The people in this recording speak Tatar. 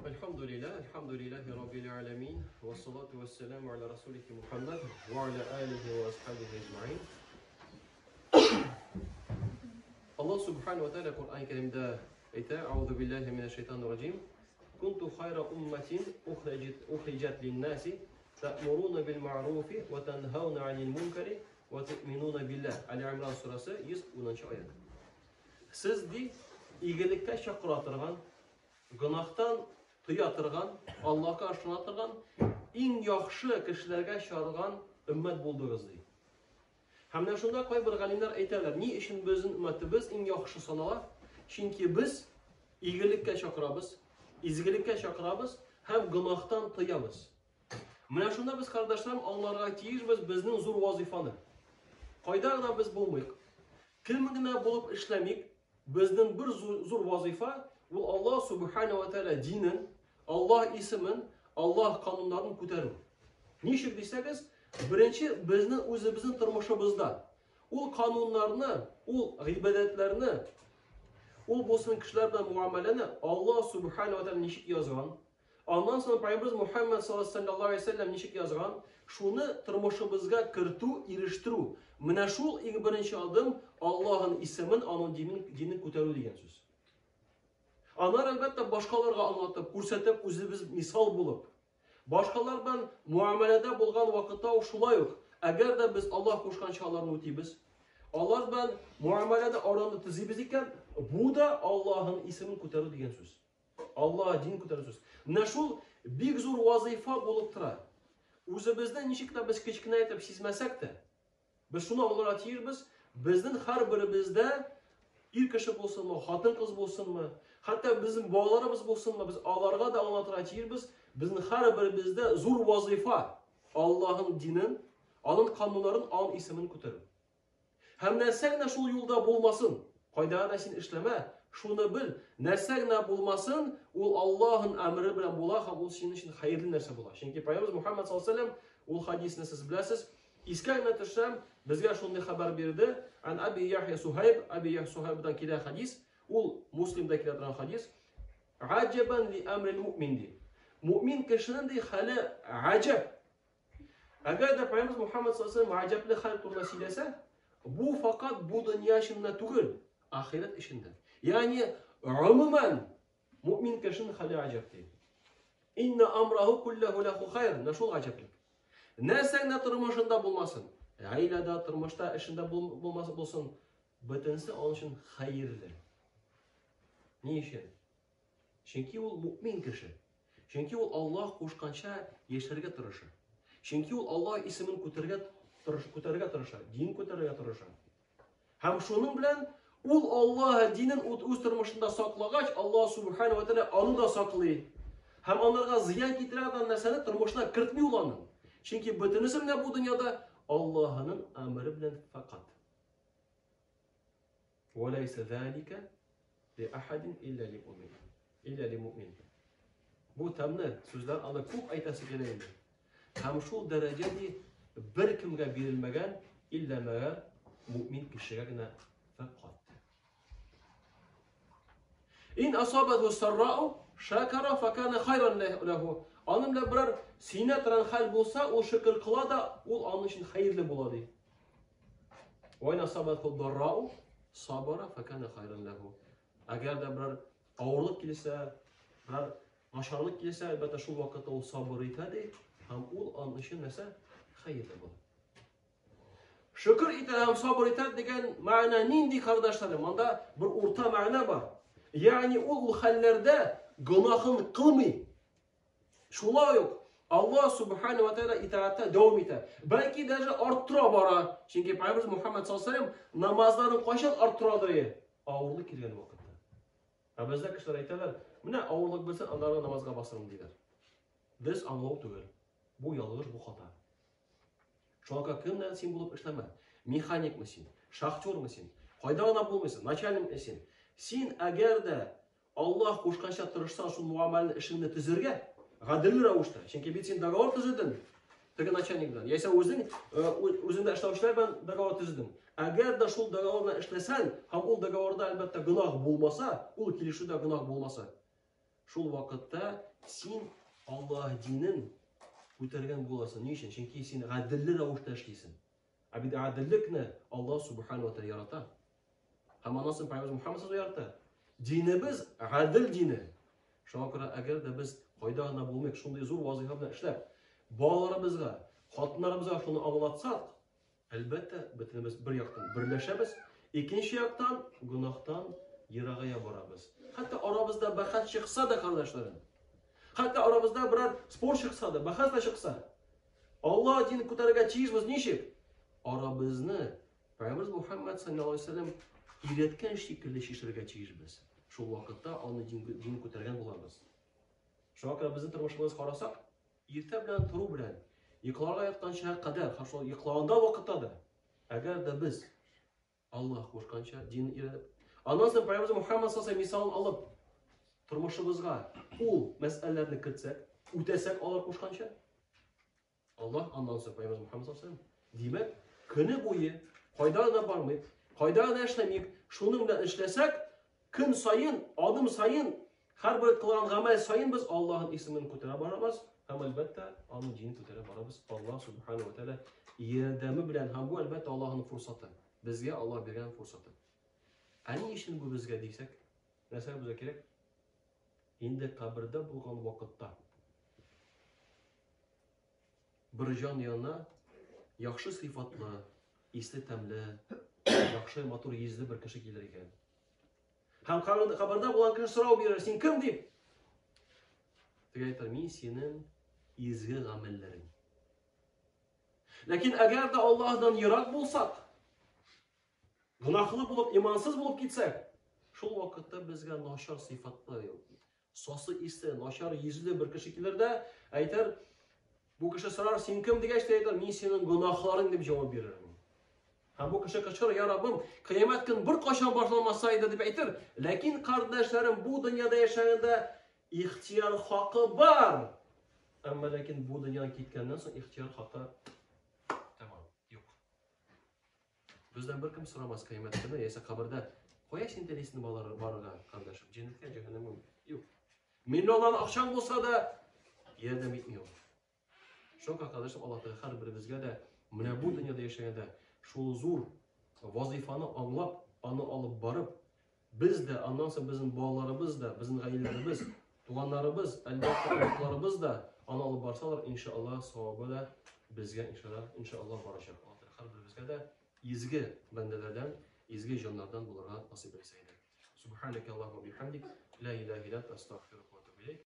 Әлхәмдүлилләһ, әлхәмдүлилләһи раббил аләмин, вассалату вассаламу аля расулихи Мухаммад ва аля алихи ва асхабихи әҗмәгыйн. Аллаһ субхану ва тааля Коръән Кәримдә әйтә: "Аузу биллаһи минәш шайтанир раҗим. Кунту хайра умматин ухриҗат ухриҗат линнаси та'муруна бил ма'руфи ва танһауна 'анил мункари ва ту'минуна биллаһ." Али Имран сурасы 110 аят. Сез ди игелеккә чакыра торган, гөнаһтан тыя торган, Аллаһка ышана торган иң яхшы кешеләргә чыгарылган өммәт булдыгыз ди. Һәм менә шунда кайбер галимнәр әйтәләр, ни өчен безнең өммәтебез иң яхшы санала? Чөнки без игелеккә чакырабыз, изгелеккә чакырабыз һәм гөнаһтан тыябыз. Менә шунда без, кардәшләрем, аңларга тиешбез безнең зур вазифаны. Кайда гына без булмыйк, кем генә булып эшләмик, безнең бер зур вазифа ул Аллаһ субхана ва тааля динен, Аллаһ исемен, Аллаһ кануннарын күтәрү. Ничек дисәгез, беренче безнең үзебезнең тормышыбызда ул кануннарны, ул гыйбадәтләрне, ул булсын кешеләр белән муамәләне Аллаһ субхана ва тааля ничек язган, Аннан соң Пәйгамбәребез Мухәммәд саллаллаһу алейһи ва сәлләм ничек язган, шуны тормышыбызга кертү, ирештерү. Менә шул иң беренче адым Аллаһның исемен, аның динен, динен күтәрү дигән сүз. Аннары, әлбәттә, башкаларга аңлатып, күрсәтеп, үзебез мисал булып, башкалар белән муамәләдә булган вакытта ук шулай ук, әгәр дә без Аллаһ кушканча аларны үтибез, алар белән муамәләдә араны төзибез икән, бу да Аллаһның исемен күтәрү дигән сүз. Алла дин күтәрү сүз. Менә шул бик зур вазыйфа булып тора. Үзебезне ничек тә без кечкенә итеп сизмәсәк тә, без шуны аңларга тиешбез, безнең һәрберебездә ир кеше булсынмы, хатын-кыз булсынмы, хәтта безнең балаларыбыз булсынмы, без аларга да аңлатырга тиешбез, безнең һәрберебездә зур вазыйфа Аллаһның динен, аның кануннарын, аның исемен күтәрү. Һәм нәрсә генә шул юлда булмасын, кайда гына син эшләмә, шуны бел, нәрсә генә булмасын, ул Аллаһның әмере белән була һәм ул синең өчен хәерле нәрсә була. Чөнки Пәйгамбәребез Мухаммад саллаллаһу алейһи ва ул хадисны сез беләсез, искә генә төшсәм, безгә шундый хәбәр бирде. Ан Аби Яхья Сухайб, Аби Яхья Сухайбдан килә хадис, ул Муслимда килә торган хадис. Аҗабан ли амрил муъмин ди. Муъмин кешенең ди хәле аҗаб. Әгәр дә Пәйгамбер Мухаммад саллаллаху алейһи гаҗәпле хәл турында сөйләсә, бу факат бу дөнья өчен генә түгел, ахирәт өчен дә. Ягъни, гомумән, мөмин кешенең хәле гаҗәп ди. Инна амраху куллаху лаху хайр. Менә шул гаҗәплек. Нәрсә генә тормышында булмасын, гаиләдә, тормышта, эшендә булмасын булсын, бөтенесе аның өчен хәерле. Ни өчен? Чөнки ул мөмин кеше. Чөнки ул Аллаһ кушканча яшәргә тырыша. Чөнки ул Аллаһ исемен күтәрергә тырыша, күтәрергә тырыша, дин күтәрергә тырыша. Һәм шуның белән ул Аллаһ динен үз тормышында саклагач, Аллаһ субхана ва тааля аны да саклый. Һәм анарга зыян китерә торган нәрсәне тормышына кертми ул аның. Чөнки бөтенесе менә бу дөньяда Аллаһның әмере белән факат. Ва лайса залика ли ахадин илля ли мумин. Илля ли мумин. Бу тәмле сүзләр аны күп әйтәсе килә инде. Һәм шул дәрәҗә ди бер кемгә бирелмәгән, илля мәгәр мумин кешегә генә фәкать. Ин асабату саррау шакара факана хайран лаху. Аның белән берәр сөенә торган хәл булса, ул шөкер кыла да, ул аның өчен хәерле була ди. Вайн асабатху даррау сабара факана хайран лаху. Әгәр дә берәр авырлык килсә, берәр начарлык килсә, әлбәттә, шул вакытта ул сабыр итә ди, һәм ул аның өчен нәрсә? Хәерле була. Шөкер итә һәм сабыр итә дигән мәгънә нинди, кардәшләрем? Монда бер урта мәгънә бар. Ягъни ул ул хәлләрдә гөнаһын кылмый. Шулай ук Аллаһ субхана ва тааля итаатта дәвам итә. Бәлки даже арттыра бара. Чөнки Пәйгамбәребез Мухаммад саллаллаху алейһи ва намазларын кайчан арттырадыр иде? Авырлык килгән вакытта. Ә бездә кешеләр әйтәләр, менә авырлык булса, аннары намазга басырмын диләр. Без аңлау түгел. Бу ялгыш, бу хата. Шуңа күрә кемнән син булып эшләмә. Механикмы син, шахтермы син, кайда гына булмыйсың, начальникмы син. Син әгәр дә Аллаһ кушканча тырышсаң шул муамәлне эшеңне төзергә, гадел рәвештә. Чөнки бит син договор төзедең теге начальник белән, яисә үзең э, үзеңдә эшләүчеләр белән договор төзедең. Әгәр дә шул договор белән эшләсәң, һәм ул договорда әлбәттә гөнаһ булмаса, ул килешүдә гөнаһ булмаса, Шул вакытта син Аллаһ динен күтәргән буласың. Ни өчен? Чөнки син гаделле рәвештә эшлисең. Ә бит гаделлекне Аллаһ субхану ва тааля ярата. Һәм аннан соң Пәйгамбер Мухаммад саллаллаху ярата. Динебез гадел дине. Шуңа күрә әгәр дә без кайда гына булмыйк, шундый зур вазыйфа белән эшләп, балаларыбызга, хатыннарыбызга шуны аңлатсак, әлбәттә, бөтенебез бер яктан берләшәбез, икенче яктан гөнаһтан ерагая барабыз. Хәтта арабызда бәхәс чыкса да, кардәшләрем, хәтта арабызда берәр спор чыкса да, бәхәс тә чыкса, Алла динен күтәрергә тиешбез ничек? Арабызны Пәйгамбәребез Мухаммад саллаллаһу алейһи вәсәлләм өйрәткән шикелле чишәргә тиешбез. Шул вакытта аны дин, дин күтәргән булабыз. Шуңа күрә безнең тормышыбызга карасак, иртә белән тору белән, йокларга ятканча кадәр, һәм шул йоклаганда вакытта да, әгәр дә без Аллаһ кушканча дин өйрәнеп, аннан соң Пәйгамбәребез Мухаммад саллаллаһу алейһи мисалын алып, тормышыбызга ул мәсьәләләрне кертсәк, үтәсәк алар кушканча, Аллаһ аннан соң Пәйгамбәребез Мухаммад саллаллаһу алейһи Димәк, көне буе кайда гына бармыйк, кайда гына эшләмик, шуның белән эшләсәк, көн саен, адым саен, һәрбер кылган гамәл саен без Аллаһның исемен күтәрә барабыз һәм әлбәттә, аның динен күтәрә барабыз. Аллаһ субхану ва тааля ярдәме белән һәм бу әлбәттә Аллаһның фурсаты. Безгә Аллаһ биргән фурсаты. Ә ни өчен бу безгә дисәк, нәрсә безгә кирәк? Инде кабердә булган вакытта бер җан янына яхшы сыйфатлы, исле тәмле, яхшы матур йөзле бер кеше килер икән. Һәм кабердә булган кеше сорау бирер, син кем дип? Теге әйтер, мин синең изге гамәлләрең. Ләкин әгәр дә Аллаһдан ерак булсак, гөнаһлы булып, имансыз булып китсәк, шул вакытта безгә начар сыйфатлы, сасы исле, начар йөзле бер кеше килер дә, әйтер, бу кеше сорар, син кем дигәч тә әйтер, мин синең гөнаһларың дип җавап бирермен. Һәм бу кеше кычкырыр, я Раббым, кыямәт көн бер кайчан башланмаса иде дип әйтер. Ләкин кардәшләрем, бу дөньяда яшәгәндә ихтияр хакы бар. Әмма ләкин бу дөньядан киткәннән соң ихтияр хакы тәмам, юк. Бездән беркем сорамас кыямәт көне яисә кабердә. Кая син телисең барырга, кардәшем? Җәннәткә, җәһәннәмгә? Юк. Миллионнан акчаң булса да, ярдәм итми ул. Шуңа кардәшем, Аллаһ Тәгалә һәрберебезгә дә менә бу дөньяда яшәгәндә шул зур вазифаны аңлап, аны алып барып, Без дә, аннан соң безнең балаларыбыз да, безнең гаиләләребез, туганнарыбыз, әлбәттә, оныкларыбыз да аны алып барсалар, иншалла, савабы да безгә иншалла, иншалла барачак. Алла Тәгалә һәрберебезгә дә изге бәндәләрдән, изге җаннардан булырга насыйп итсә иде. Субханaka Аллаху бихамдик, ла илаһа илля анта, астагфирука.